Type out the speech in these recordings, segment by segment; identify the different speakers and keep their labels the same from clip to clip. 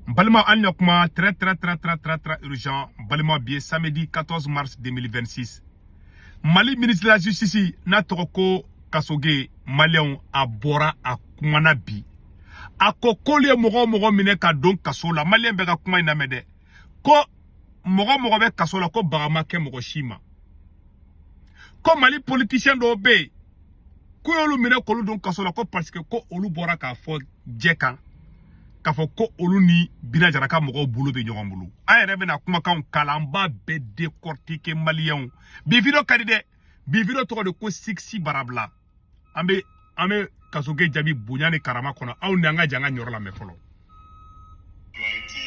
Speaker 1: N balima, an ɲa kuma très très très très très très urgent. N balima, bi ye samedi 14 mars 2026. Mali ministre de la Justice n'a tɔgɔ ko Kasoge, maliyɛnw, a bɔra a kumana bi. A ko k'olu ye mɔgɔ o mɔgɔ minɛ ka don kaso la, maliyɛn bɛɛ ka kuma in lamɛn dɛ, ko mɔgɔ mɔgɔ bɛ kaso la, ko baga ma kɛ mɔgɔ si ma, ko Mali politicien dɔw bɛ yen k'u y'olu minɛ k'olu don kaso la, ko parce que ko olu bɔra k'a fɔ jɛ kan k'a fɔ ko olu ni Bina Jara ka mɔgɔw bolo bɛ ɲɔgɔn bolo. An yɛrɛ bɛna kumakanw kalan, an b'a bɛɛ décortiquer. Maliyɛnw, bi vidéo ka di dɛ. Bi vidéo tɔgɔ de ko siksi barabila. An bɛ Kasoge jaabi bonya ni karama kɔnɔ. Aw ni an ka jan ka ɲɔrɔ lamɛn fɔlɔ.
Speaker 2: Qui ont été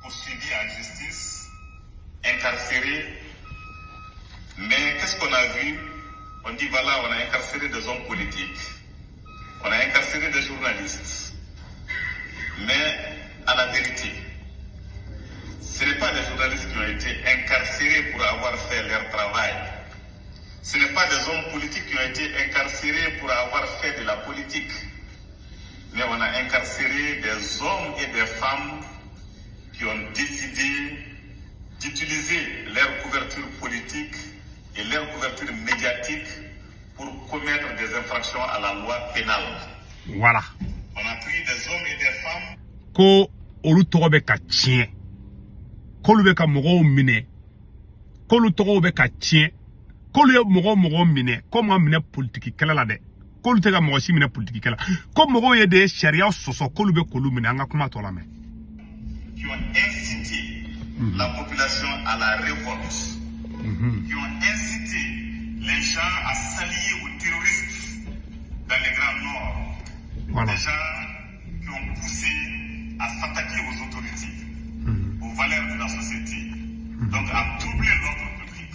Speaker 2: poursuivis en justice, incarcérés. Mais qu'est-ce qu'on a vu? On dit voilà, on a incarcéré des hommes politiques, on a incarcéré des journalistes. Mais à la vérité, ce n'est pas des journalistes qui ont été incarcérés pour avoir fait leur travail. Ce n'est pas des hommes politiques qui ont été incarcérés pour avoir fait de la politique. Mais on a incarcéré des hommes et des femmes qui ont décidé d'utiliser leur couverture politique et leur couverture médiatique pour commettre des infractions à la loi pénale.
Speaker 1: Voilà.
Speaker 2: On a pris des hommes et des femmes
Speaker 1: Ko olu tɔgɔ bɛ ka tiɲɛ, k'olu bɛ ka mɔgɔw minɛ, k'olu tɔgɔw bɛ ka tiɲɛ, k'olu ye mɔgɔ mɔgɔ minɛ, ko ma minɛ politiki kɛlɛ la dɛ, k'olu tɛ ka mɔgɔ si minɛ politiki kɛlɛ, ko mɔgɔw ye de ye sariya sɔsɔ, k'olu bɛ k'olu minɛ. An ka kuma tɔ lamɛn.
Speaker 2: Qui ont incité la population à la révolte, qui ont incité les gens à s'allier aux terroristes dans les Grands Nord,
Speaker 1: Voilà.
Speaker 2: des gens qui ont poussé à s'attaquer aux autorités, aux valeurs de la société, donc à troubler l'ordre public.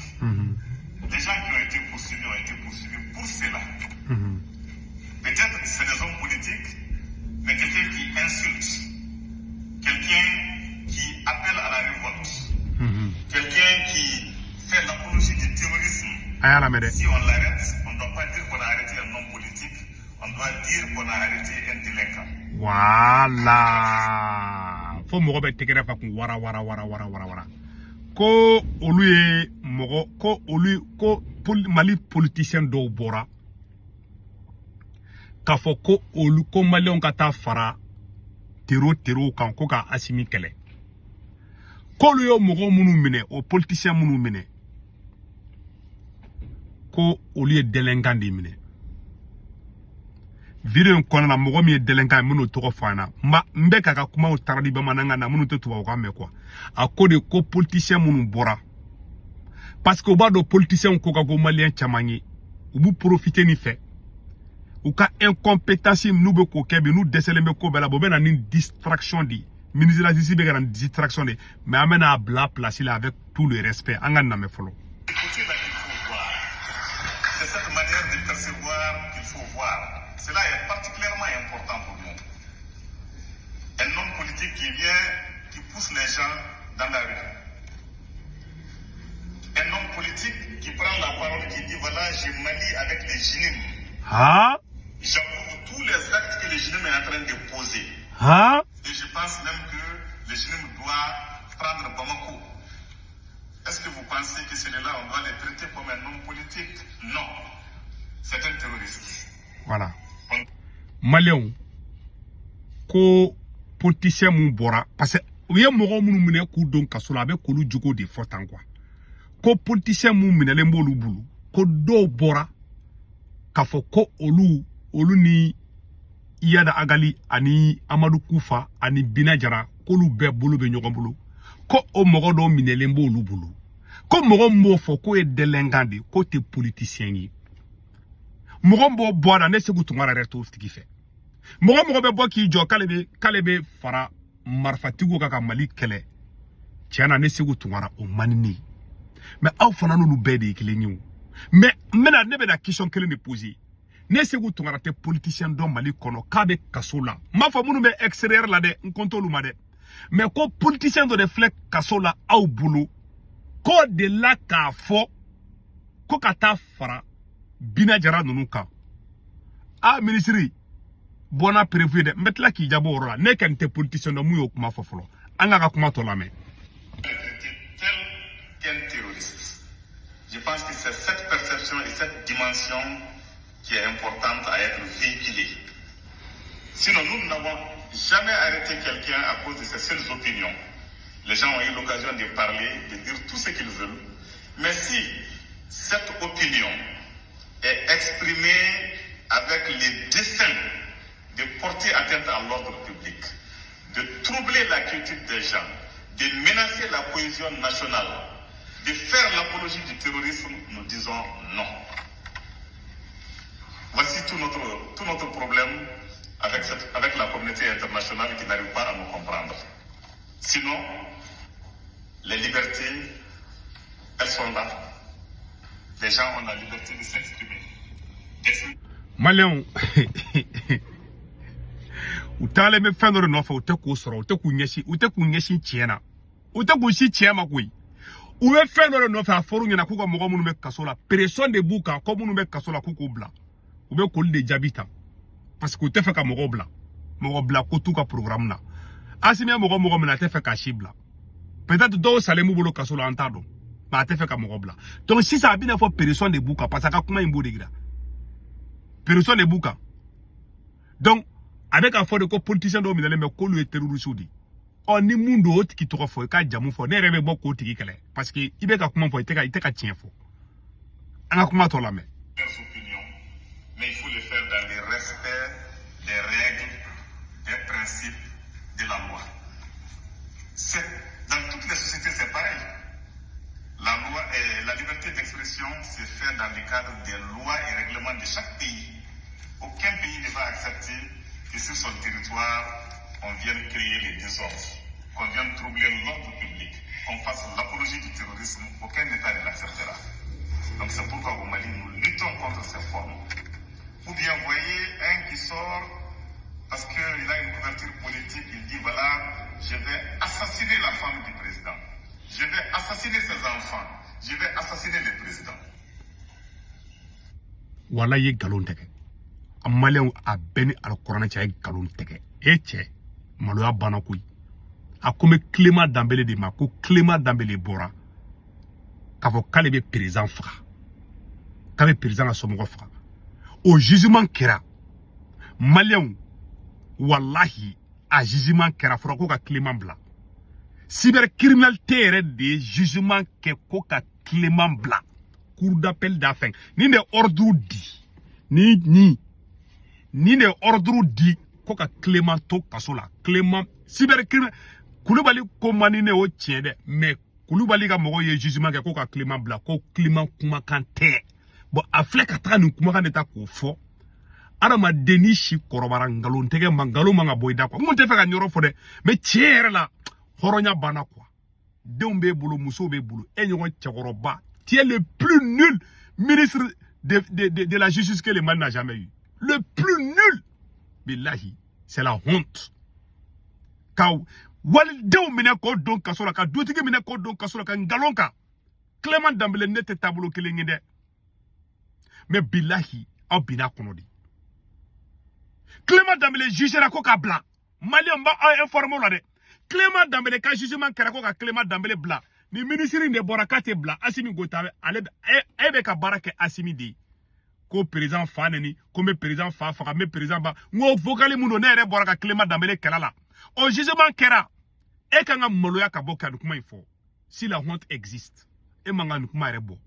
Speaker 2: Les gens qui ont été poursuivis ont été poursuivis pour cela. Peut-être c'est des hommes politiques, mais quelqu'un qui insulte, quelqu'un qui appelle à la révolte, quelqu'un qui fait l'apologie du terrorisme.
Speaker 1: A y'a lamɛn dɛ.
Speaker 2: Si on l'arrête, on ne doit pas dire qu'on a arrêté un homme politique, on doit dire qu'on a arrêté un délinquant.
Speaker 1: Voilà, fo mɔgɔ bɛ tɛgɛrɛ fa kun wara wara wara wara wara wara, ko olu ye mɔgɔ, ko olu ko Mali politicien dɔw bɔra k'a fɔ ko olu ko maliyɛnw ka taa fara terro kan, ko ka Asimi kɛlɛ, k'olu ye mɔgɔ minnu minɛ, o politicien minnu minɛ, ko olu ye délinquant de minɛ. Vidéo in kɔnɔna na, mɔgɔ min ye délinquant ye, n bɛn'o tɔgɔ fɔ an ɲɛna. Ma n bɛ k'a ka kumaw traduit bamanankan na, minnu tɛ tubabukan mɛn quoi. A ko de ko politicien minnu bɔra, parce que u b'a dɔn politicien ko ka go maliyɛn caman ye, u b'u profiter nin fɛ, u ka incompétence n'u bɛ k'o kɛ bi, n'u dɛsɛlen bɛ ko bɛɛ la, u bɛ na ni distraction de ye. Ministre de la Justice bɛ ka na ni distraction de ye, mais an bɛna a bila place la avec tout le respect. An ka lamɛn fɔlɔ.
Speaker 2: Écoutez là qu'il faut voir. C'est cette manière de percevoir qu'il faut voir. Cela est particulièrement important pour nous. Un homme politique qui vient, qui pousse les gens dans la rue. Un homme politique qui prend la parole, qui dit voilà, je m'allie avec les JNIM.
Speaker 1: Han.
Speaker 2: J'approuve tous les actes que le JNIM est en train de poser.
Speaker 1: Han.
Speaker 2: Et je pense même que le JNIM doit prendre Bamako. Est-ce que vous pensez que celui-là, on doit le traiter comme un homme politique? Non. C'est un terroriste.
Speaker 1: Voilà, maliyɛnw, ko politicien mun bɔra, parce que u ye mɔgɔ minnu minɛ k'u don kaso la, a bɛ k'olu jogo de fɔ tan quoi, ko politicien mun minɛlen b'olu bolo, ko dɔw bɔra k'a fɔ ko olu ni Iyad Ag Ghali ani Amadu Kufa ani Bina Jara, k'olu bɛɛ bolo bɛ ɲɔgɔn bolo, ko o mɔgɔ dɔw minɛlen b'olu bolo, ko mɔgɔ min b'o fɔ k'o ye délinquant de ye, k'o tɛ politicien ye. Mɔgɔ min b'o bɔ a la, ne Segu Tunkara yɛrɛ t'o tigi fɛ. Mɔgɔ mɔgɔ bɛ bɔ k'i jɔ k'ale bɛ fara marifatigiw kan ka Mali kɛlɛ, tiɲɛ na, ne Segu Tunkara, o man di ne ye. Mais aw fana n'olu bɛɛ de ye kelen ye o. Mais n bɛna, ne bɛna question kelen de poser. Ne Segu Tunkara tɛ politicien dɔn Mali kɔnɔ k'a bɛ kaso la. N m'a fɔ minnu bɛ extérieur la dɛ, n ko t'olu ma dɛ, mais ko politicien dɔ de filɛ kaso la aw bolo, k'o delila k'a fɔ ko ka taa fara Bina Jara ninnu kan. A minisiri Bɔ n'a preuve ye dɛ. N bɛ tila k'i jaabi o yɔrɔ la. Ne kɔni tɛ politicien dɔn mun y'o kuma fɔ fɔlɔ. An k'a ka kuma tɔ lamɛn.
Speaker 2: Tel qu'un terroriste. Je pense que c'est cette perception et cette dimension qui est importante à être véhiculée. Sinon, nous n'avons jamais arrêté quelqu'un à cause de ses seules opinions. Les gens ont eu l'occasion de parler, de dire tout ce qu'ils veulent. Mais si cette opinion est exprimée avec le dessein de porter atteinte à l'ordre public, de troubler la quiétude des gens, de menacer la cohésion nationale, de faire l'apologie du terrorisme, nous disons non. Voici tout notre problème avec la communauté internationale qui n'arrive pas à nous comprendre. Sinon, les libertés, elles sont là. Les gens ont la liberté de s'exprimer.
Speaker 1: Maliyɛnw, u taalen bɛ fɛn dɔ de nɔfɛ, u tɛ k'o sɔrɔ, u tɛ k'u ɲɛsin, u tɛ k'u ɲɛsin tiɲɛ na, u tɛ k'u si tiɲɛ ma koyi. U bɛ fɛn dɔ de nɔfɛ. A fɔr'u ɲɛna k'u ka mɔgɔ minnu bɛ kaso la, pression de b'u kan, ko minnu bɛ kaso la, k'u k'u bila. U bɛ k'olu de jaabi ta parce que u tɛ fɛ ka mɔgɔw bila. Mɔgɔ bila ko t'u ka programme na. Asimi ye mɔgɔ mɔgɔ minɛ, a tɛ fɛ k'a si bila. Peut-être dɔw salen b'u bolo kaso la, an t'a dɔn, mais a tɛ fɛ ka mɔgɔ bila. Donc sisan a bɛna fɔ pression de b'u kan, parce que a ka kuma in b'o de yira, pression de b'u kan. Donc a bɛ k'a fɔ de ko politicien dɔw minɛlen bɛ, k'olu ye terroriste de ye. Ɔ, ni mun don, o tigi tɔgɔ fɔ, i ka jamu fɔ, ne yɛrɛ bɛ bɔ k'o tigi kɛlɛ, parce que i bɛ ka kuma fɔ, i tɛ ka tiɲɛ fɔ. An ka kuma tɔ lamɛn.
Speaker 2: Leurs opinions, mais il faut le faire dans le respect des règles, des principes de la loi. Dans toutes les sociétés, c'est pareil. La loi et la liberté d'expression se fait dans le cadre des lois et règlements de chaque pays. Aucun pays ne va accepter que sur son territoire, on vienne créer les désordres, qu'on vienne troubler l'ordre public, qu'on fasse l'apologie du terrorisme. Aucun État ne l'acceptera. Donc c'est pourquoi au Mali, nous luttons contre ces formes. Ou bien voyez un qui sort parce qu'il a une couverture politique, il dit: voilà, je vais assassiner la femme du président, je vais assassiner ses enfants, je vais assassiner le président.
Speaker 1: Wala ye nkalon tigɛ a maliyɛnw, a bɛɛ ni alikuranɛ cɛ, a ye nkalon tigɛ. E cɛ, maloya banna koyi. A ko n bɛ Clément Dembélé de ma, ko Clément Dembélé bɔra k'a fɔ k'ale bɛ président faga, k'a bɛ président ka somɔgɔ faga. O jugement kɛra, maliyɛnw, walahi, a jugement kɛra, fɔra ko ka Clément bila. Cybercriminalité yɛrɛ de ye jugement kɛ ko ka Clément bila. Cour d'appel d'a fɛn nin de ordre di, ni de ordre di ko ka Clément to kaso la. Clément cybercriminel Kulubali ko man di ne o tiɲɛ dɛ, mais Kulubali ka mɔgɔw ye jugement kɛ ko ka Clément bila, ko Clément kumakan tɛ. Bon, a filɛ ka taga nin kumakan de ta k'o fɔ. Adamaden ni si kɔrɔbayara, nkalon tɛgɛ ma, nkalon man ka bɔ i da quoi. N kun tɛ fɛ ka nin yɔrɔ fɔ dɛ, mais tiɲɛ yɛrɛ la, hɔrɔnya banna quoi. Denw b'e bolo, musow b'e bolo, e ɲɔgɔn cɛkɔrɔba. Tu es le plus nul ministre de la justice que le Mali n'a jamais eu, le plus nul, billahi, c'est la honte. Ka walidenw minɛ k'o don kaso la, ka dutigi minɛ k'o don kaso la, ka nkalon kan Clément Dembélé. Ne tɛ taabolo kelen ye dɛ, mais billahi, aw binna kɔnɔ de. Clément Dembélé jugera ko k'a bila. Maliyɛnw b'a aw informé o la dɛ. Clément Dembélé ka jugement kɛra ko ka Clément Dembélé bila. Ni ministre in de bɔra k'a tɛ bila. Asimi Goïta bɛ ale e bɛ ka baara kɛ Asimi de ye, ko président fa neni, ko n bɛ président fa faga, n bɛ président ba. N ko vocal mun don, ne yɛrɛ bɔra ka Clément Dembélé kɛlɛ la. O jugement kɛra, e kan ka maloya ka bɔ ka nin kuma in fɔ. Si la honte existe, e man ka nin kuma yɛrɛ bɔ,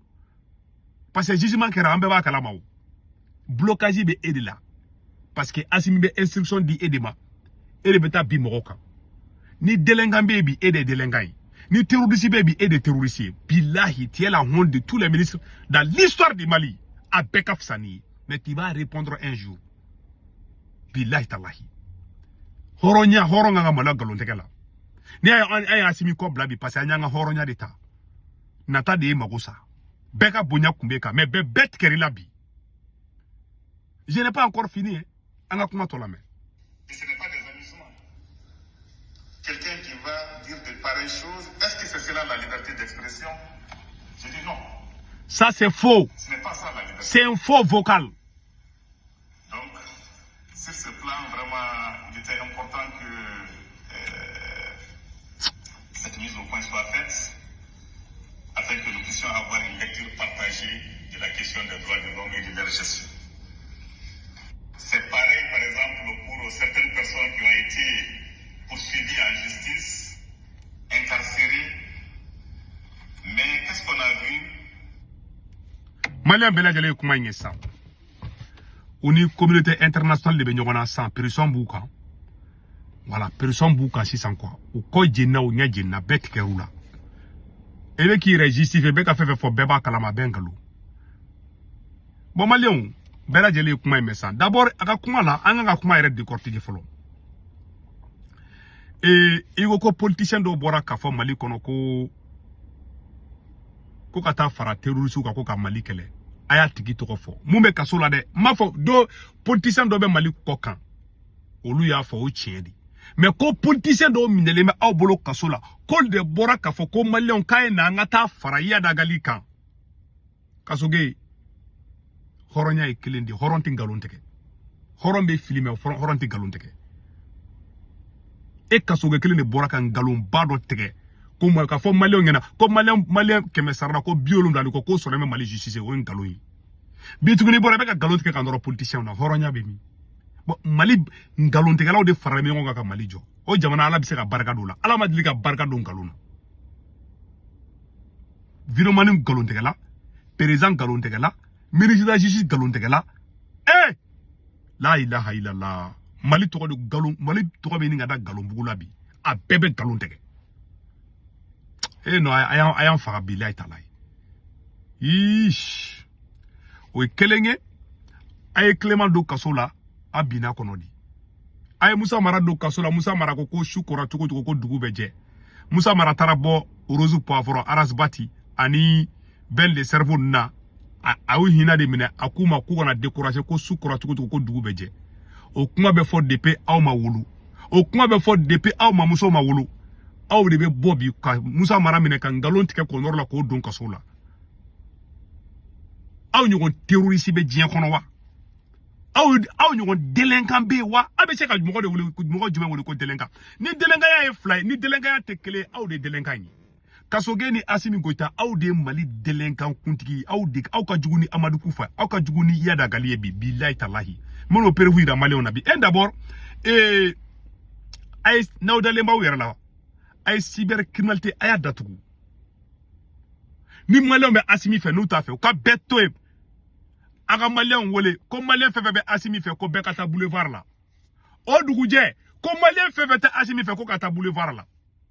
Speaker 1: parce que jugement kɛra, an bɛɛ b'a kalama. O blocage bɛ e de la, parce que Asimi bɛ instruction di e de ma, e de bɛ taa bin mɔgɔw kan. Ni délinquant bɛ yen bi, e de ye délinquant ye. Ni terroriste bɛ yen bi, e de ye terroriste ye. Billahi, tu es la honte de tous les ministres dans l'histoire du Mali. A bɛɛ ka fisa n'i ye, mais tu vas répondre un jour, billahi talahi. Hɔrɔnya, hɔrɔn kan ka maloya nkalon tɛgɛ la. N'i y'a ye an ye Asimi kɔ bila bi, parce que an y'an ka hɔrɔnya de ta. Nata de ye mago sa, bɛɛ ka bonya kun b'e kan, mais bɛɛ bɛɛ tigɛr'i la bi. Je n'ai pas encore fini hein. An ka kuma tɔ lamɛn.
Speaker 2: Et ce n'est pas des amusements. Quelqu'un qui va dire de pareilles choses, est-ce que c'est cela la liberté d'expression? Je dis non.
Speaker 1: Ça, c'est faux.
Speaker 2: Ce n'est pas ça la liberté.
Speaker 1: C'est un faux vocal.
Speaker 2: Donc, sur ce plan, vraiment, point soit faite, afin que nous puissions avoir une lecture partagée de la question des droits de l'homme et de leur gestion. C'est pareil, par exemple, pour certaines personnes qui ont été poursuivies en justice, incarcérées. Mais qu'est-ce qu'on a vu?
Speaker 1: Malien bɛɛ lajɛlen ye kuma in ye sisan. U ni communauté internationale de bɛ ɲɔgɔn na sisan, pression b'u kan. Voilà, pression b'u kan sisan quoi. U kɔ jenina, u ɲɛ jenina, bɛɛ tigɛr'u la. E bɛ k'i yɛrɛ justifier, bɛɛ ka fɛn fɛn fɔ, bɛɛ b'a kalama, bɛɛ nkalon. Bon, maliyɛnw bɛɛ lajɛlen ye kuma in mɛn sisan. D'abord, a ka kuma la, an kan ka kuma yɛrɛ décortiquer fɔlɔ. Ee, i ko ko politicien dɔw bɔra k'a fɔ Mali kɔnɔ ko ka taa fara terroriste kan, ko ka Mali kɛlɛ. A y'a tigi tɔgɔ fɔ mun bɛ kaso la dɛ. N m'a fɔ dɔ politicien dɔ bɛ Mali kɔ kan, olu y'a fɔ, o tiɲɛ de. Mais ko politicien dɔw minɛlen bɛ aw bolo kaso la, k'olu de bɔra k'a fɔ ko maliyɛnw k'a ye na an ka taa fara Iyad Ag Ghali kan. Kasoge, hɔrɔnya ye kelen de, hɔrɔn tɛ nkalon tigɛ. Hɔrɔn bɛ fili, mais hɔrɔn tɛ nkalon tigɛ. E kasoge kelen de bɔra ka nkalonba dɔ tigɛ ko ma k'a fɔ maliyɛnw ɲɛna ko maliyɛn 100 sara la, ko 70 ni kɔ k'o sɔrɔ bɛ Mali justice. O ye nkalon ye. Bi tuguni bɔra i bɛ ka nkalon tigɛ ka nɔrɔ politicien na. Hɔrɔnya bɛ min? Bon, Mali nkalontigɛlaw de faralen bɛ ɲɔgɔn kan ka Mali jɔ. O jamana, Ala bɛ se ka barika don o la? Ala ma deli ka barika don nkalon na. Vidéoman nkalontigɛla, président nkalontigɛla, ministre de la justice nkalontigɛla. Eh, la ilaha illallah! Mali tɔgɔ de nkalon, Mali tɔgɔ bɛ ɲini ka da nkalonbugu la bi. A bɛɛ bɛ nkalon tigɛ. Eh non, a y'an faga, bilayi talayi. Iish, o ye kelen ye. A ye Clément don kaso la, a binna kɔnɔ di. A ye Musa Mara don kaso la. Musa Mara ko ko su kora cogo cogo, ko dugu bɛ jɛ. Musa Mara taara bɔ Rose Poivron, Ras Bath ani Ben le Cerveau ninnu na. A y'u hinɛ de minɛ, a k'u ma k'u kana décourager, ko su kora cogo cogo, ko dugu bɛ jɛ. O kuma bɛ fɔ depuis aw ma wolo, o kuma bɛ fɔ depuis aw mamuso ma wolo. Aw de bɛ bɔ bi ka Musa Mara minɛ ka nkalon tigɛ k'o nɔrɔ la k'o don kaso la. Aw ɲɔgɔn terroriste bɛ diɲɛ kɔnɔ wa? Aw ɲɔgɔn délinquant bɛ yen wa? Aw bɛ se ka mɔgɔ de wele, mɔgɔ jumɛn wele ko délinquant? Ni délinquant ye fila ye, ni délinquant tɛ kelen ye, aw de ye délinquant ye. Kasoge ni Asimi Goïta, aw de ye Mali délinquant kuntigi. Aw de, aw ka jugu ni Amadu Kufa, aw ka jugu ni Iyad Ag Ghali ye bi. Bilayi talahi, n bɛn'o preuve yira maliyɛnw na bi. Et d'abord, a ye n'aw dalen b'aw yɛrɛ la, a ye cybercriminalité, a y'a datugu. Ni maliyɛnw bɛ Asimi fɛ, n'u t'a fɛ, u ka bɛɛ to yen. A ka maliyɛnw wele ko maliyɛn fɛn fɛn bɛ Asimi fɛ, ko bɛɛ ka taa boulevard la. O dugujɛ, ko maliyɛn fɛn fɛn tɛ Asimi fɛ, ko ka taa boulevard la.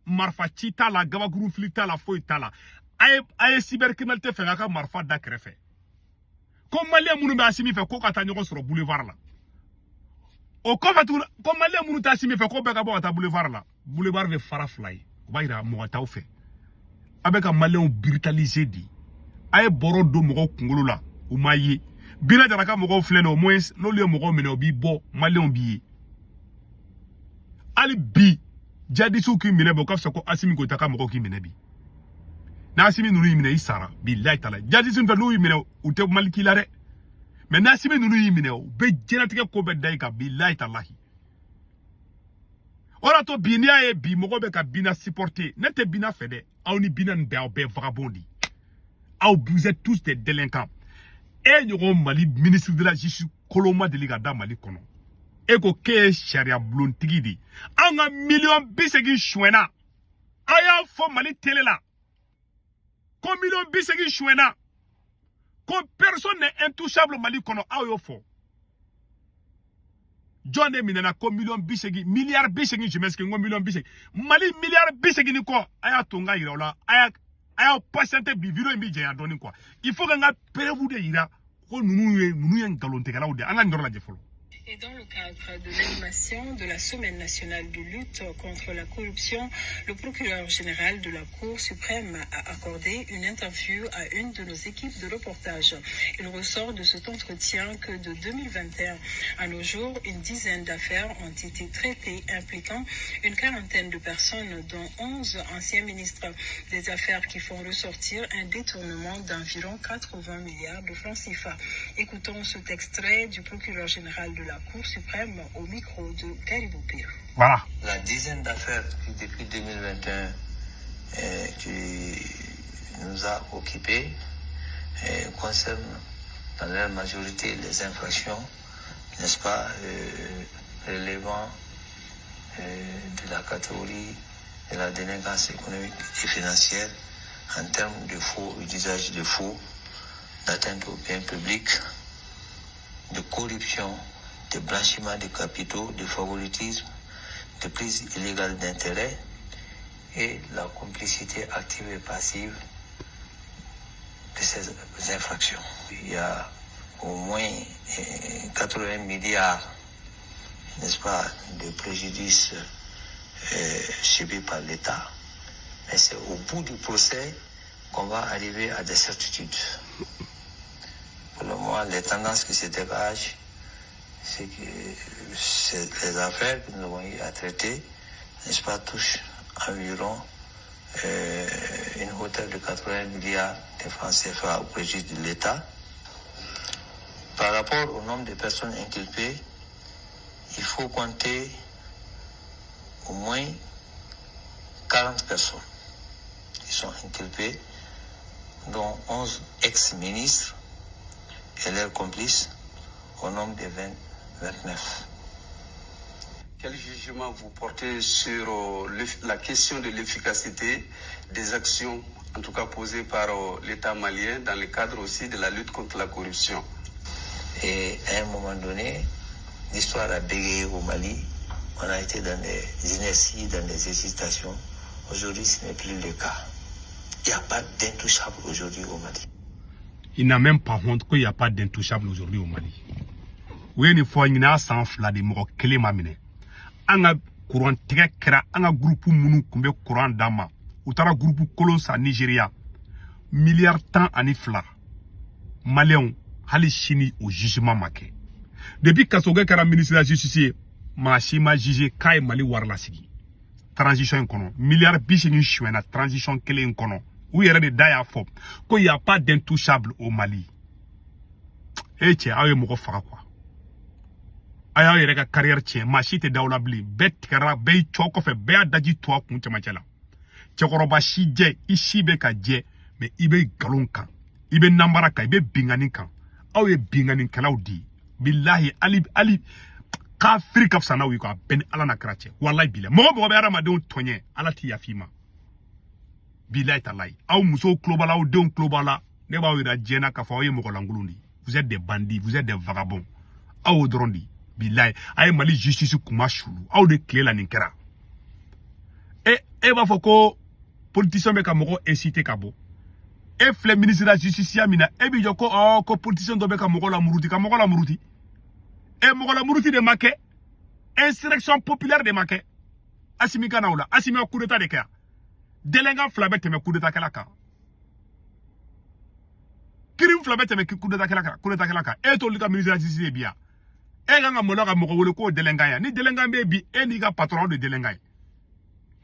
Speaker 1: Marifa ci t'a la, gabakuru fili t'a la, foyi t'a la. A ye cybercriminalité fɛ, a ka marifa da kɛrɛfɛ. Ko maliyɛn minnu bɛ Asimi fɛ, ko ka taa ɲɔgɔn sɔrɔ boulevard la. O kɔfɛ tuguni, ko maliyɛn minnu tɛ Asimi fɛ, ko bɛɛ ka bɔ ka taa boulevard la. Boulevard bɛ fara fila ye, o b'a yira mɔgɔ t'aw fɛ. A bɛ ka maliyɛnw brutaliser de. A ye bɔrɔ don mɔgɔw kunkolo la, u ma ye. Bina Jara ka mɔgɔw filɛ nin ye, au moins n'olu ye mɔgɔw minɛ, u b'i bɔ, maliyɛnw b'i ye. Hali bi jadisiw k'i minɛ bi, o ka fisa ko Asimi Goïta ka mɔgɔw k'i minɛ bi. N'Asimi ninnu y'i minɛ, i sara, bilayi talayi. Jadisi fɛ, n'u y'i minɛ, u tɛ mali k'i la dɛ. Mais n'Asimi ninnu y'i minɛ, u bɛ diɲɛlatigɛ ko bɛɛ da i kan, bilayi talahi. O de y'a to bi, n'i y'a ye bi mɔgɔ bɛ ka Bina supporter, ne tɛ Bina fɛ dɛ. Aw ni Bina nin bɛɛ, aw bɛɛ vagabond de. Aw, vous êtes tous des délinquants. E ɲɔgɔn Mali ministre de la justice kolon ma deli ka da Mali kɔnɔ. E ko k'e ye sariya bulontigi de ye. An ka miliyɔn 80 suɲɛna, a y'a fɔ Mali télé la ko miliyɔn 80 suɲɛna, ko personne n'est intouchable Mali kɔnɔ. Aw y'o fɔ. Jɔn de minɛna ko miliyɔn 80, miliyari 80? Je m'excuse, n ko miliyɔn 80, Mali miliyari 80 ni kɔ. A y'a to n ka yira o la. A y'aw patienter, bi vidéo in bɛ janya dɔɔni quoi. Il faut que n ka preuve de yira ko ninnu ye nkalontigɛlaw de ye. An ka nin yɔrɔ lajɛ fɔlɔ.
Speaker 3: Et dans le cadre de l'animation de la Semaine nationale de lutte contre la corruption, le procureur général de la Cour suprême a accordé une interview à une de nos équipes de reportage. Il ressort de cet entretien que de 2021 à nos jours, une dizaine d'affaires ont été traitées impliquant une quarantaine de personnes, dont 11 anciens ministres. Des affaires qui font ressortir un détournement d'environ 80 milliards de francs CFA. Écoutons cet extrait du procureur général de la Cour suprême au micro de Caribou Pire.
Speaker 1: Voilà.
Speaker 4: La dizaine d'affaires qui, depuis 2021, qui nous a occupés concernent dans leur majorité les infractions, n'est-ce pas, relevant de la catégorie de la délinquance économique et financière en termes de faux, d'usage de faux, d'atteinte aux biens publics, de corruption, de blanchiment de capitaux, de favoritisme, de prise illégale d'intérêts et la complicité active et passive de ces infractions. Il y a au moins 80 milliards, n'est-ce pas, de préjudices subis par l'État. Mais c'est au bout du procès qu'on va arriver à des certitudes. Pour le moment, les tendances qui se dégagent, c'est que les affaires que nous avons eu à traiter, n'est-ce pas, touchent environ une hauteur de 80 milliards de francs CFA au préjudice de l'État. Par rapport au nombre de personnes inculpées, il faut compter au moins 40 personnes qui sont inculpées, dont 11 ex-ministres et leurs complices, au nombre de 29.
Speaker 5: Quel jugement vous portez sur la question de l'efficacité des actions, en tout cas posées par l'État malien, dans le cadre aussi de la lutte contre la corruption?
Speaker 4: Et à un moment donné, l'histoire a bégayé au Mali. On a été dans des inerties, dans des hésitations. Aujourd'hui, ce n'est plus le cas. Il n'y a pas d'intouchable aujourd'hui au Mali.
Speaker 1: Il n'a même pas honte qu'il n'y a pas d'intouchable aujourd'hui au Mali. Oui, il faut une san fila de mɔgɔ kelen ma minɛ. An ka courant tigɛ kɛra, an ka groupe minnu tun bɛ courant d'an ma, u taara groupe kolon san Nigéria, miliyari 12. Maliyɛnw, hali sini o jugement ma kɛ. Depuis Kassogué kɛra ministre de la Justice ye, maa si ma jugé k'a ye Mali wari lasigi transition in kɔnɔ. Miliyari 80 sonyɛna transition kelen in kɔnɔ. U yɛrɛ de da y'a fɔ ko y a pas d'intouchable au Mali. E cɛ, aw ye mɔgɔ faga quoi. A y'aw yɛrɛ ka carrière tiɲɛ. Maa si tɛ daw la bilen. Bɛɛ tigɛra, bɛɛ y'i cɔ kɔfɛ, bɛɛ y'a daji to a kun cɛmancɛ la. Cɛkɔrɔba si jɛ, i si bɛ ka jɛ, mais i bɛ nkalon kan, i bɛ nanbara kan, i bɛ binkani kan. Aw ye binkanikɛlaw di. Bilahi, hali hali kafiri ka fisa n'aw ye quoi. A bɛɛ ni Ala n'a kɛra cɛ. Walayi bilayi, mɔgɔ mɔgɔ bɛ hadamadenw tɔɲɛ, Ala t'i yafa i ma. Bilayi talayi, aw musow tulo b'a la, aw denw tulo b'a la. Ne b'aw yira diɲɛ na k'a fɔ aw ye mɔgɔ lankolon de ye. Vous êtes des bandits, vous êtes des vagabonds. Aw y'o dɔrɔn de ye. Bilayi, a ye Mali justice kuma sulu. Aw de tile la nin kɛra. E b'a fɔ ko politicien bɛ ka mɔgɔ inciter ka bɔ. E filɛ ministre de la Justice ya min na, e b'i jɔ ko ɔ ko politicien dɔ bɛ ka mɔgɔ la muruti, ka mɔgɔ la muruti. E mɔgɔ la muruti de ma kɛ, insurrection populaire de ma kɛ. Asimi ka na o la, Asimi ka coup d'état de kɛ yan. Délinquant fila bɛ tɛmɛ coup d'état kɛla kan, crime fila bɛ tɛmɛ coup d'état kɛla kan, coup d'état kɛla kan. E t'olu ka ministre de la Justice ye bi yan. E kan ka maloya ka mɔgɔ wele k'o délinquant ya. Ni délinquant bɛ bi, e n'i ka patron de délinquant ye.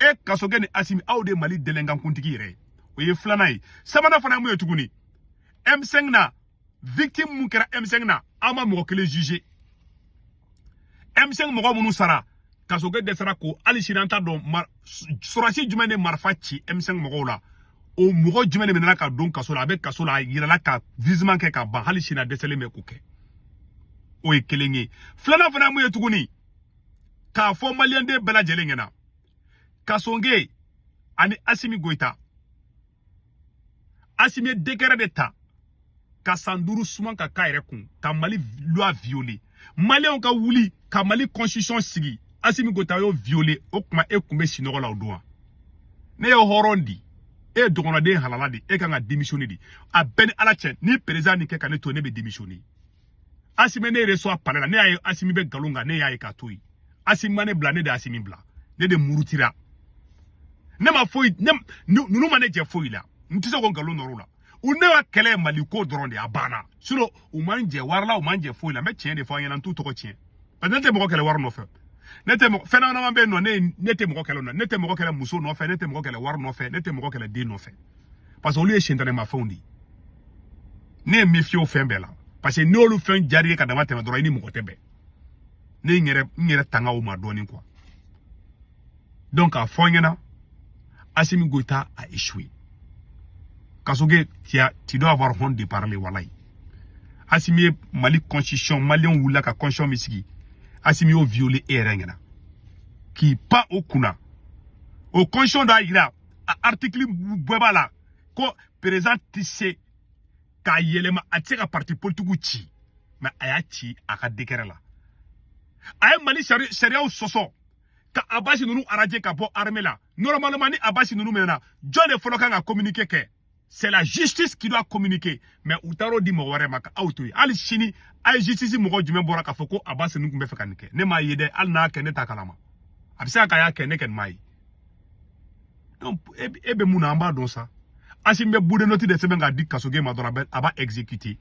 Speaker 1: E Kassogué ni Asimi, aw de Mali délinquant kuntigi yɛrɛ ye. O ye filanan ye. Sabanan fana ye mun ye tuguni? M5 na, victime mun kɛra M5 na, aw ma mɔgɔ kelen jugé. M5 mɔgɔ minnu sara, Kassogué dɛsɛra ko hali sini an t'a dɔn sɔrɔsi jumɛn de marifa ci M5 mɔgɔw la. O mɔgɔ jumɛn de minɛna ka don kaso la? A bɛ kaso la, a yirala ka jugement kɛ ka ban, hali sini a dɛsɛlen bɛ k'o kɛ. O ye kelen ye. Filanan fana ye mun ye tuguni? K'a fɔ maliyɛnden bɛɛ lajɛlen ɲɛna, Kassogué ani Asimi Goïta, Asimi ye décret de ta ka san 5 suman ka k'a yɛrɛ kun, ka Mali loi violer. Maliyɛnw ka wuli ka Mali constitution sigi, Asimi Goïta y'o violer. O tuma e kun bɛ sunɔgɔ la o don wa? Ne ye hɔrɔn di, e ye dɔgɔnɔden halala de, e kan ka démissionner de. A bɛɛ ni Ala cɛ, ni président nin kɛ ka ne to, ne bɛ démissionner. Asimi ne reçoit palais la, ne y'a ye Asimi bɛ nkalon kan, ne y'a ye k'a to yen. Asimi ma ne bila, ne de Asimi bila. Ne de murutira. Ne ma foyi ne, ninnu ma ne jɛ foyi la. N tɛ se k'o nkalon nɔrɔ u la. U ne ka kɛlɛ ye Mali ko dɔrɔn de, a banna. Sinon u man jɛ wari la, u man jɛ foyi la. N bɛ tiɲɛ de fɔ aw ɲɛna, n t'u tɔgɔ tiɲɛ, parce que ne tɛ mɔgɔ kɛlɛ wari nɔfɛ. Ne tɛ mɔgɔ fɛn dama bɛ yen nɔ, ne tɛ mɔgɔ kɛlɛ nɔ, ne tɛ mɔgɔ kɛlɛ muso nɔfɛ, ne tɛ mɔgɔ kɛlɛ wari nɔfɛ, ne tɛ mɔgɔ kɛlɛ den nɔfɛ, parce que olu ye sentanɛmafɛnw de ye. Ne ye méfier o fɛn bɛɛ la, parce que n'olu fɛn diyar'i ye ka dama tɛmɛ dɔrɔn, i ni mɔgɔ tɛ bɛn. Ne ye n yɛrɛ tanga o ma dɔɔnin quoi. Donc k'a fɔ n ɲɛna, Assimi Goïta a échoué. Kassogué, tu dois avoir honte de parler, walayi. Assimi ye Mali constitution, malien wulila ka constitution min sigi, Assimi y'o violé e yɛrɛ ɲɛna k'i pan o kunna. O constitution d'a yira, a article bɛɛ b'a la ko président tɛ se k'a yɛlɛma, a tɛ se ka parti politique ci, mais a y'a ci a ka décret la. A ye Mali sariyaw sɔsɔ ka Abasi ninnu radier ka bɔ armée la. Normalement, ni Abasi ninnu minɛna, jɔn de fɔlɔ kan ka communiquer kɛ? C'est la justice qui doit communiquer, mais u taar'o di mɔgɔ wɛrɛ ma ka aw to yen. Hali sini, a ye justice mɔgɔ jumɛn bɔra k'a fɔ ko Abasi ninnu tun bɛ fɛ ka nin kɛ? Ne m'a ye dɛ. Hali n'a kɛ, ne t'a kalama. A bɛ se ka k'a y'a kɛ, ne kɔni m'a ye. Donc e bɛ mun na, an b'a dɔn sa. Asimi bɛ bulletin note de sɛbɛn k'a di Kasoge ma dɔrɔn, a b'a exécuter.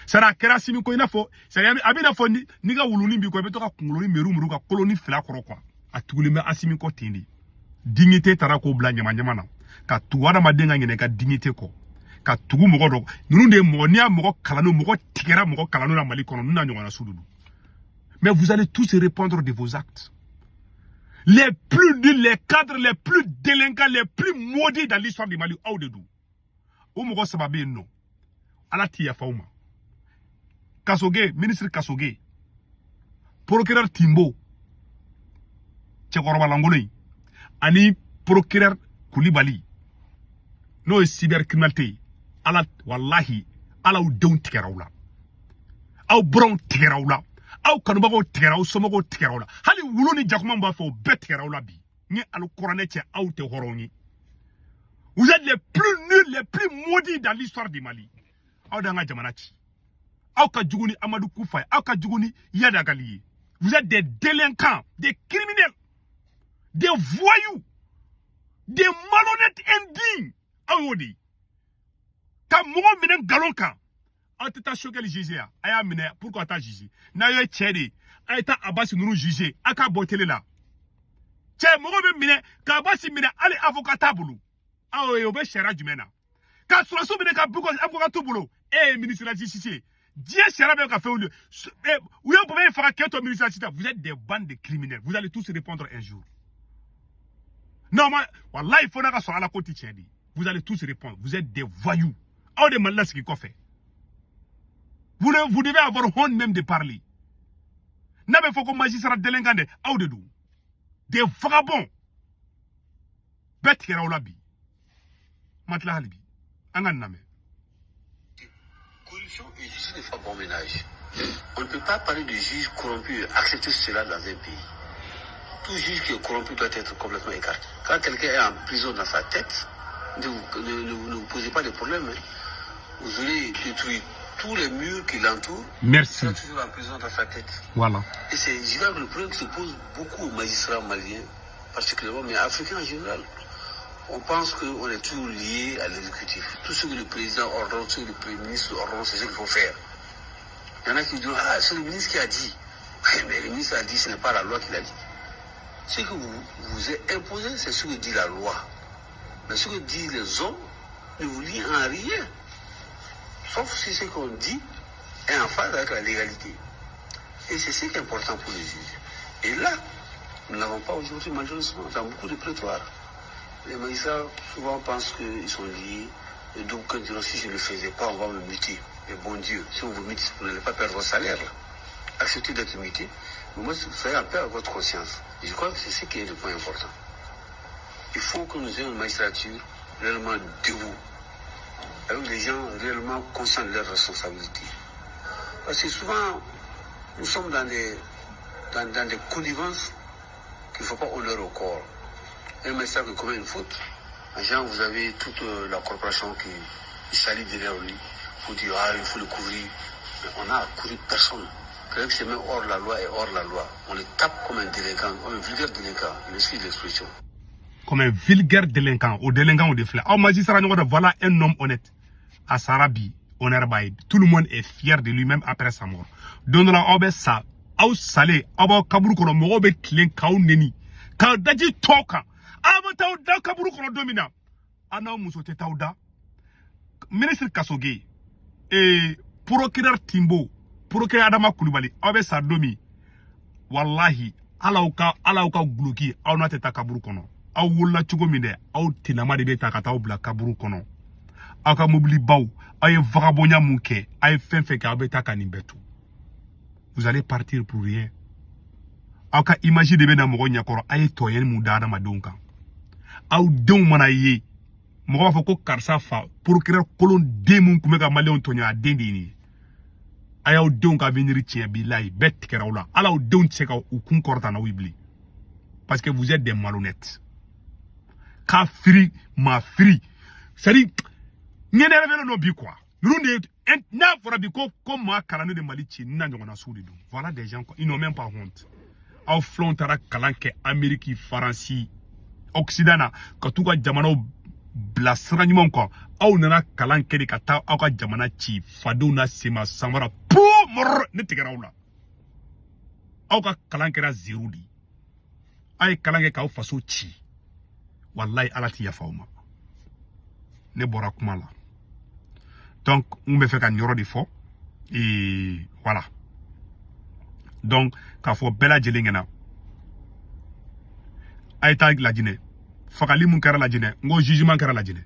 Speaker 1: C'est a kɛra Asimi ko i n'a fɔ, c'est a bɛ i n'a fɔ ni n'i ka wulunin b'i kɔ, i bɛ to ka kunkoloni meru meru ka koloni fila kɔrɔ quoi. A tugulen bɛ Asimi kɔ ten de. Dignité taara k'o bila ɲama ɲama na, ka tugu adamaden ka ɲinɛ i ka dignité kɔ, ka tugu mɔgɔ dɔ. Ninnu de ye mɔgɔ, n'i y'a mɔgɔ kalanniw, mɔgɔ tigɛra mɔgɔ kalanniw na Mali kɔnɔ, ninnu n'a ɲɔgɔnna su de don. Mais vous allez tous répondre de vos actes. Les plus nuls, les cadres les plus délinquants, les plus maudits dans l'histoire du Mali, aw de don. O mɔgɔ saba bɛ yen nɔ, Ala ti yafa aw ma. Kasoge, ministre Kasoge, procureur Timbo, cɛkɔrɔba lankolon in, ani procureur Kulibali, n'o ye cybercriminalité ye. Ala, walahi, Ala, aw denw tigɛra aw la, aw buranw tigɛra aw la, aw kanubagaw tigɛra aw, somɔgɔw tigɛra aw la, hali wulu ni jakuma b'a fɛ, o bɛɛ tigɛra aw la bi. Ni alikuranɛ cɛ, aw tɛ hɔrɔnw ye. Vous êtes les plus nuls, les plus maudits dans l'histoire du Mali. Aw d'an ka jamana ci. Aw ka jugu ni Amadu Kufa ye, aw ka jugu ni Iyad Ag Ghali ye. Vous êtes des délinquants, des criminels, des voyous, des malhonnêtes indignes. Aw y'o de ye ka mɔgɔ minɛ nkalon kan. Aw tɛ taa Choguel juger yan, a y'a minɛ, pourquoi taa juger? N'a ye cɛ de ye, a ye taa Abasi ninnu juger, a k'a bɔ télé la. Cɛ, mɔgɔ bɛ minɛ ka Abasi minɛ, hali avocat t'a bolo. Aw ye, o bɛ sariya jumɛn na ka sɔrɔsiw minɛ ka bɔ avocat t'u bolo? E ye ministre de la justice ye, diɲɛ sariya bɛ ka fɛnw de u ye bɔbɔ faga k'e to ministre de la justice. Vous êtes des bandes de criminels, vous allez tous répondre un jour. Non, ma wallahi, fo n'a ka sɔrɔ Ala ko ti tiɲɛ de. Vous allez tous répondre. Vous êtes des voyous. Aw de Mali lasigi kɔfɛ. Vous devez avoir honte même de parler. N'a bɛ fɔ ko magistrat délinquant de, aw de don. Des vagabonds. Bɛɛ tigɛra aw la bi. Ma tila hali bi, an ka nin lamɛn.
Speaker 4: Corruption et justice ne font pas bon ménage. On ne peut pas parler de juge corrompu et accepter cela dans un pays. Tout juge qui est corrompu doit être complètement écarté. Quand quelqu'un est en prison dans sa tête, ne vous posez pas de problème, hein. Vous aurez détruit tous les murs qui l'entourent.
Speaker 1: Merci.
Speaker 4: Il sera toujours en prison dans sa tête.
Speaker 1: Voilà.
Speaker 4: Et c'est, je crois que le problème qui se pose beaucoup aux magistrats maliens, particulièrement, mais africains en général. On pense qu'on est toujours lié à l'exécutif. Tout ce que le président ordonne, ce que le premier ministre ordonne, c'est ce qu'il faut faire. Il y en a qui disent, ah, c'est le ministre qui a dit. Oui, mais le ministre a dit, ce n'est pas la loi qui l'a dit. Ce que vous vous est imposé, c'est ce que dit la loi. Mais ce que disent les hommes ne vous lie en rien. Sauf si ce qu'on dit est en phase avec la légalité. Et c'est ce qui est important pour les juges. Et là, nous n'avons pas aujourd'hui, malheureusement, dans beaucoup de prétoires. Les magistrats souvent pensent qu'ils sont liés. Et donc, quand ils diront, si je ne le faisais pas, on va me muter. Mais bon Dieu, si on vous mute, vous n'allez pas perdre votre salaire, là. Acceptez d'être muté. Mais moi, soyez en paix avec votre conscience. Et je crois que c'est ce qui est le point important. Il faut que nous ayons une magistrature réellement debout, avec les gens réellement conscients de leurs responsabilités. Parce que souvent, nous sommes dans des connivences qu'il ne faut pas honorer au corps. Un magistrat qui commet une faute, en général, vous avez toute la corporation qui salue derrière lui pour dire, ah, il faut le couvrir. Mais on n'a à couvrir personne. Quelqu'un qui se met hors la loi est hors la loi. On le tape comme un délinquant, comme un vulgaire délinquant. Je m'excuse l'expression.
Speaker 1: Comme un vulgaire délinquant. Au délinquant, au défilé. Aw magistrat ɲɔgɔn dɔ, voilà un homme honnête. A sara bi, honneur b'a ye. Tout le monde est fier de lui-même après sa mort. Don dɔ la, aw bɛ sa, aw salen, aw b'aw kaburu kɔnɔ, mɔgɔw bɛ tilen k'aw neni, k'aw daji tɔ kan. Aw bɛ t'aw da kaburu kɔnɔ don min na, aw n'aw muso tɛ t'aw da. Ministre Kasoge, procureur Timbo, procureur Adama Kulubali, aw bɛ sa don min, wallahi, ala aw ka guloki, aw n'a tɛ taa kaburu kɔnɔ. Aw wolola cogo min dɛ, aw tinama de bɛ ta ka taa aw bila kaburu kɔnɔ. Aw ka mobilibaw, aw ye vagabondya mun kɛ, aw ye fɛn fɛn kɛ, aw bɛ taa ka nin bɛɛ to. Vous allez partir pour rien. Aw ka image de bɛ na mɔgɔ ɲɛkɔrɔ. A ye tɔɲɛni mun da adamadenw kan, aw denw mana ye, mɔgɔ b'a fɔ ko karisa fa procureur kolon den mun tun bɛ ka maliyɛnw tɔɲɔ, a den de ye nin ye. A y'aw denw ka avenir tiɲɛ. Bilayi, bɛɛ tigɛra aw la. Hali aw denw tɛ se ka u kun kɔrɔta n'aw ye bilen, parce que vous êtes des malhonnêtes. K'a firi maa firi, c'est à dire n énervé don bi quoi. Ninnu de ye, n'a fɔra bi ko maa kalannen de Mali ci, n'a ɲɔgɔnna sugu de don. Voilà des gens, ils n'ont même pas honte. Aw filanw taara kalan kɛ Amérique, Faransi, Occident na, ka t'u ka jamanaw bila sira ɲumanw kan. Aw nana kalan kɛ de ka taa aw ka jamana ci fadenw na sema samara po mɔrɔ. Ne tigɛra aw la. Aw ka kalan kɛra zéro de ye. A ye kalan kɛ k'aw faso ci. Walayi, Ala ti yafa aw ma. Ne bɔra kuma la. Donc n bɛ fɛ ka nin yɔrɔ de fɔ. Et voilà, donc k'a fɔ bɛɛ lajɛlen ɲɛna, a ye taa Lajinɛ. Fagali mun kɛra Lajinɛ, n ko jugement kɛra Lajinɛ.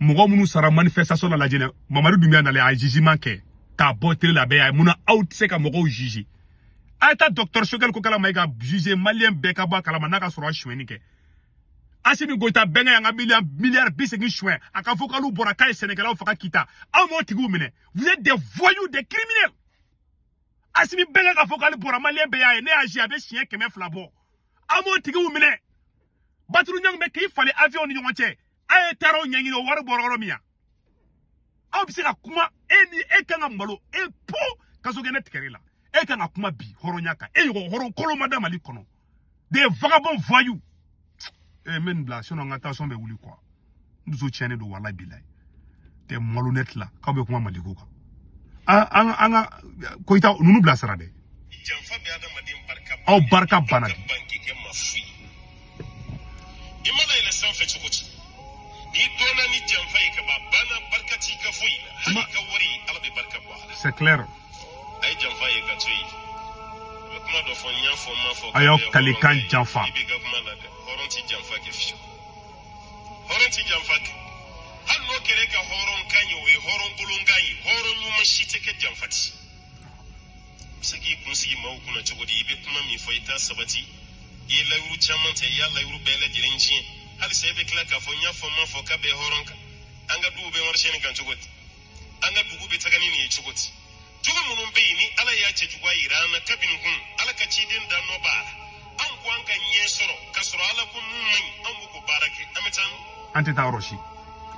Speaker 1: Mɔgɔ minnu sara manifestation la Lajinɛ, Mamadu Dunbiya nalen, a ye jugement kɛ k'a bɔ télé la, bɛɛ y'a ye. Munna aw tɛ se ka mɔgɔw juger? A ye taa docteur Choguel Kokalla Maïga juger, maliyɛn bɛɛ ka bɔ a kalama n'a ka sɔrɔ a sonyɛni kɛ. Asimi Goïta bɛnkɛ y'an ka miliyari 80 suɲɛ, a ka vocaliw bɔra k'a ye sɛnɛkɛlaw faga Kita. Aw m'o tigiw minɛ. Vous êtes des voyous, des criminels. Asimi bɛnkɛ ka vocal bɔra, maliyɛn bɛɛ y'a ye. Ne y'a zi, a bɛ siɲɛ 200 bɔ. Aw m'o tigiw minɛ. Baturu ɲangi bɛ k'i falen avion ni ɲɔgɔn cɛ, a ye taara o ɲɛɲini, o wari bɔra yɔrɔ min ya. Aw bɛ se ka kuma, e ni e kan ka malo e po kaso kɛ. Ne tigɛr'i la. E kan ka kuma bi hɔrɔnya kan, e ɲɔgɔn hɔrɔn kolon ma da Mali kɔnɔ. Des vagabonds voyous. E n bɛ nin bila, sinon n ka tension bɛ wuli quoi. N dusu tiɲɛnen don, walayi bilayi. Des malhonnêtes là, k'aw bɛ kuma Maliko kan. An ka Koyita ninnu bilasira dɛ.
Speaker 2: Janfa bɛ adamaden barika.
Speaker 1: Aw barika banna bi.
Speaker 2: Ban k'i kɛ maa fu ye. I mana yɛlɛ sanfɛ cogo cogo, n'i dɔnna ni janfa ye ka ban, a banna, barika t'i ka foyi la. Hali i ka wari, Ala bɛ barika bɔ a la.
Speaker 1: C'est clair.
Speaker 2: A ye janfa ye ka to yen. I bɛ kuma dɔ fɔ, n y'a fɔ, n m'a fɔ.
Speaker 1: A y'aw kalekan janfa.
Speaker 2: I b'i ka kuma la dɛ. Hɔrɔn ti janfa kɛ fiyewu, hɔrɔn ti janfa kɛ. Hali n'o kɛra e ka hɔrɔn kan ye, o ye hɔrɔn kolon kan ye. Hɔrɔn ɲuman si tɛ kɛ janfa ti. I bɛ se k'i kun sigi maaw kunna cogo di? I bɛ kuma min fɔ, i t'a sabati. I ye layiru caman ta, i y'a layiru bɛɛ lajɛlen tiɲɛ. Halisa e bɛ tila k'a fɔ n y'a fɔ, n m'a fɔ k'a bɛ hɔrɔn kan. An ka duw bɛ marisɛni kan cogo di? An ka dugu bɛ taga ni nin ye cogo di? Jogo minnu bɛ yen ni Ala y'a cɛjuguya yira an na kabini kun, Ala ka ciden da nɔ b'a la, anw ko an ka ɲɛ sɔrɔ k'a sɔrɔ Ala ko mun man ɲi, anw b'o ko baara kɛ. An bɛ taa min?
Speaker 1: An tɛ taa yɔrɔ si.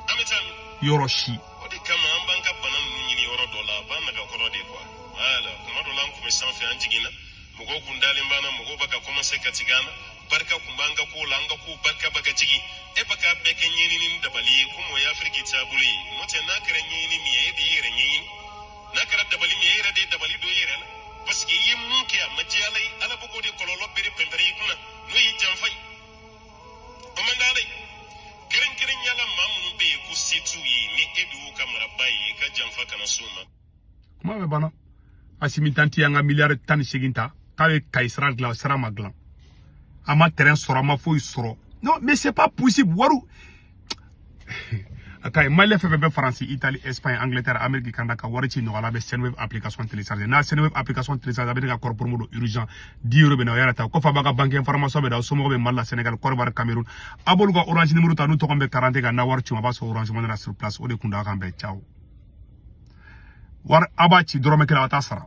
Speaker 2: An bɛ taa min?
Speaker 1: Yɔrɔ si.
Speaker 2: O de kama an b'an ka bana ninnu ɲini yɔrɔ dɔ la, a b'an nagakɔrɔ de quoi. Voilà, kuma dɔ la an kun bɛ sanfɛ, an jiginna, mɔgɔw kun dalen b'an na, mɔgɔw bɛ ka commencer ka tigɛ an na, barika kun b'an ka kow la, an ka kow barika bɛ ka jigin. E bɛ k'a bɛɛ kɛ ɲɛɲini ni dabali ye, komi o ye Afiriki taabolo ye. N'o tɛ, n'a kɛra ɲɛɲini min ye, e de y'i yɛrɛ ɲɛɲini. N'a kɛra dabali min ye, e yɛrɛ de ye dabali don i yɛrɛ la, parce que i ye mun kɛ, a ma diya Ala ye. Ala bɛ k'o de kɔlɔlɔ bere pɛnpɛrɛ i kunna, n'o y'i janfa ye. O man d'Ala ye. Kɛrɛnkɛrɛnnenya la, maa minnu bɛ yen ko se t'u ye, ni e de y'u ka maraba ye, i ka janfa kana s'u ma.
Speaker 1: Kuma bɛ banna. Asimi Tanti y'an ka miliyari 18 ta k'a bɛ Kayi sira dilan, sira ma dilan, a ma terrain sɔrɔ, a ma foyi sɔrɔ. Non mais c'est pas possible. Wariw a ka ɲi. Maliyɛn fɛn fɛn bɛ Faransi, Italie, Espagne, Angleterre, Amérique, Canada, ka wari ci nɔgɔya la, a bɛ Sendwave application télécharger. N'a Sendwave application télécharger, a bɛ ne ka code promo don urgent 10 euros bɛ na o yɛrɛ ta. O kɔfɛ, a b'a ka banque information bɛ da, aw somɔgɔw bɛ Mali la, Sénégal, Côte d'Ivoire, Cameroun, a b'olu ka Orange numéro ta n'u tɔgɔ bɛ 40 kan. N'a wari ci ma, a b'a sɔrɔ Orange Money la sur place. O de kun don. A kan bɛn, ciao. Wari a b'a ci dɔrɔmɛ kelen, a taa sara.